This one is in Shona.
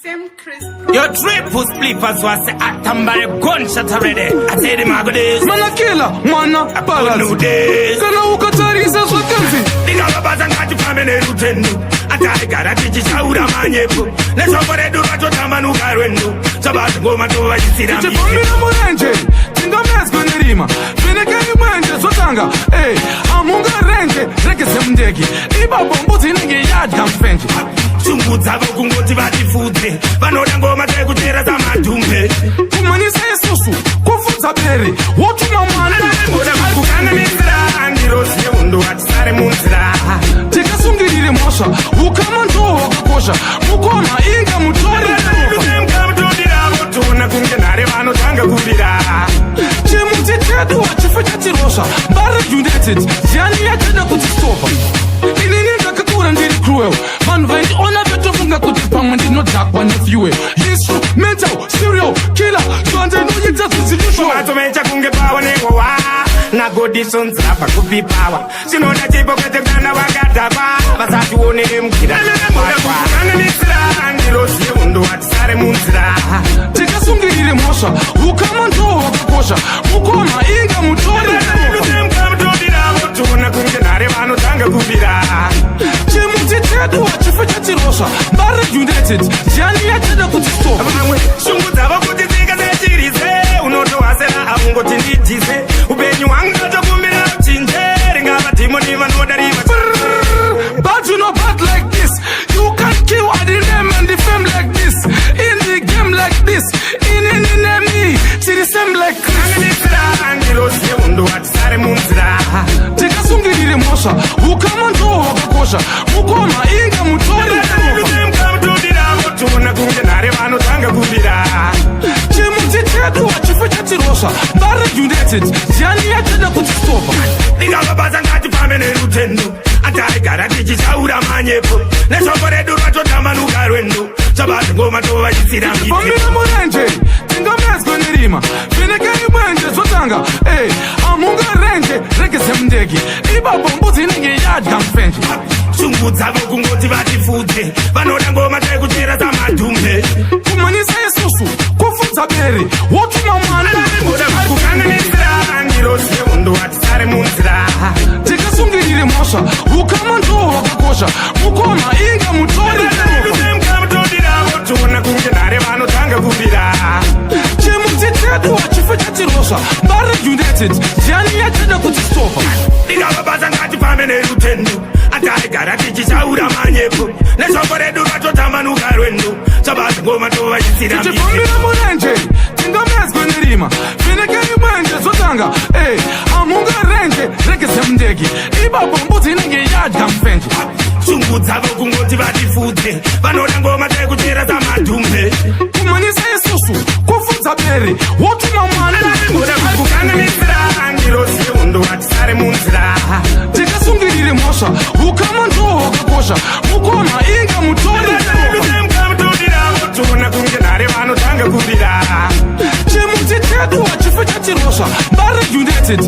Same Chris. Your triple spliffers was atambare gunshot already. I say them a good days. Mana killer, mwana Good new balance. days. Kana ukatarisa zvakanzi Ndingavabaza ngatifambe nerutendo. Ataigara tichichaura manyepo. Neshoko redu ratotamanuka rwendo. Zvabati ngoma tovachisira miti. Tichifambira murenje, tingamedzwe nerima. Vhenekai mwenje zvotanga. Ey, hamungarenje regeze mundege. Ipapo mbudzi inenge yadya mufenje. Shungu dzavo kungoti vatifudze. Vanoda ngoma dzekuchera samadhumbe. Kumhanyisa isusu kufudza bere, wotuma mwana. Kuda kukanganisira ngirozi yehondo hatisare munzira. Tikasungirire mhosva, ukama ndo hwakakosha. Mukoma inga mutori neropa. Toona kunge nhare vanotanga kurira. Chimuti chedu hachife chatirosva. Mbare United, ndiani yachada kutistopa? Inini ndakakura ndiri cruel, vanhu vaindiona vetofunga kuti pamwe ndinodhakwa nefuel. Instrumental serial killer, zvandinoita zvisiri usual. Matsomecha kunge paonekowa nagodisonzira pakupi pawa sinoda chipo kwete kana wakadhakwa vasatione mukira kanganisira ngirozi yehondo hatisare munzira. Tikasungirire mhosva, ukama ndo hwakakosha. Mukoma inga mutori neropa. Toona kunge nhare vanotanga kurira. Chimuti chedu hachife chatirosva. Mbare United, ndiani yachada kutistopa? Vamwe shungu dzavo kuti tsika sechirise unotohasera aungoti ndidhise upenyu hwangu tokumbira uchinje ringava dhimoni vanoda riva. But you know bad like this. You can't kill at the name and the fame like this. In the game like this. In me. See the same like Chris. Kanganisira ngirozi yehondo hatisare munzira. Tikasungirire mhosva, ukama ndo hwakakosha. Mukoma inga mutori neropa. Toona kunge nhare vanotanga kurira. Chimuti chedu hachife chatirosva. Mbare United, ndiani yachada kutistopa? Ndingavabasa ngatifambe nerutendo. Ataigara tichichaura manyepo. Neshoko redu ratotamanuka rwendo. Zvabati ngoma tovachisira miti. Fambira murenje, tingamedzwe nerima. Vhenekai mwenje zvotanga. Ey, hamungarenje regeze mundege. Ipapo mbudzi inenge yadya mufenje. Shungu dzavo kungoti vatifudze. Vanoda ngoma dzekuchera samadhumbe. Kumhanyisa isusu kufudza bere, wotuma mwana. Kuda kukanganisira ngirozi yehondo hatisare munzira. Tikasungirire mhosva, ukama ndo hwakakosha. Mukoma inga mutori neropa. Toona kunge nhare vanotanga kurira. Chimuti chedu hachife chatirosva. Mbare United, ndiani yachada kutistopa? Ndingavabasa ngatifambe nerutendo. Ataigara tichichaura manyepo. Neshoko redu ratotamanuka rwendo. Zvabati ngoma tovachisira miti. Tichifambira murenje, tingamedzwe nerima. Vhenekai mwenje zvotanga. Ey, hamungarenje regeze mundege. Ipapo mbudzi inenge yadya mufenje. Shungu dzavo kungoti vatifudze. Vanoda ngoma dzekuchera samadhumbe. Kumhanyisa isusu kufudza bere, wotuma mwana. Kuda kukanganisira ngirozi yehondo hatisare munzira. Tikasungirire mhosva, ukama ndo hwakakosha. Mukoma inga mutori neropa. Toona kunge nhare vanotanga kurira. Chimuti chedu hachife chatirosva. Mbare United,